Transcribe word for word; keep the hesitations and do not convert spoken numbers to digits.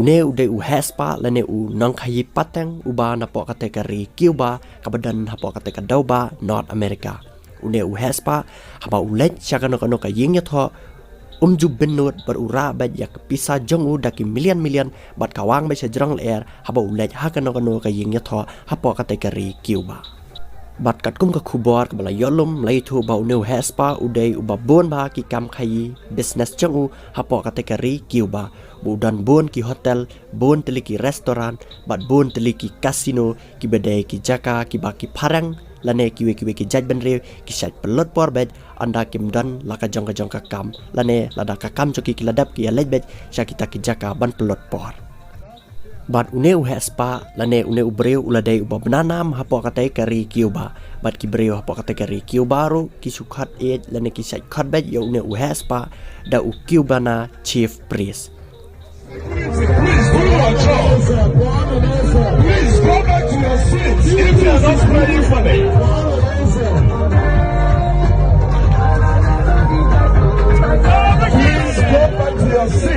Une u dei u heh spah lane u nongkhaii pateng uba napoh katei ka ri Cuba kaba don hapoh katei ka dewbah North America. Une u heh spah haba u leit sha kano kano ka ïing ïathoh, um ju bynnud bad u rah beit ïa ka pisa jong u da ki million million bad ka wang beit sha jrong lyer haba u leit ha kano kano ka ïing ïathoh hapoh katei ka ri Cuba. Bad katkum ka khubor kaba la ïoh lum la ïathuh ba une u heh spah u dei uba bun bha ki kam khaii business jong u hapoh katei ka ri Cuba, ba u don bun ki hotel, bun tylli ki restaurant bad bun tylli ki casino, kiba dei ki jaka kiba ki phareng lane kiwei kiwei ki jaitbynriew ki shait pynlut por beit ynda kim don la ka jong ka jong ka kam lane lada ka kam jong ki ki la dep ki ïaleit beit sha kita ki jaka ban pynlut por. Bad une u heh spah lane une u briew u la dei uba bna nam hapoh katei ka ri Cuba. Bad ki briew hapoh katei ka ri Cuba ruh ki shu khot ïeit lane ki shait khot beit ïa une u heh spah da u Cubana Chief Priest. Please do your job. Please go back to your seats if you are not praying for me. Please go back to your seat.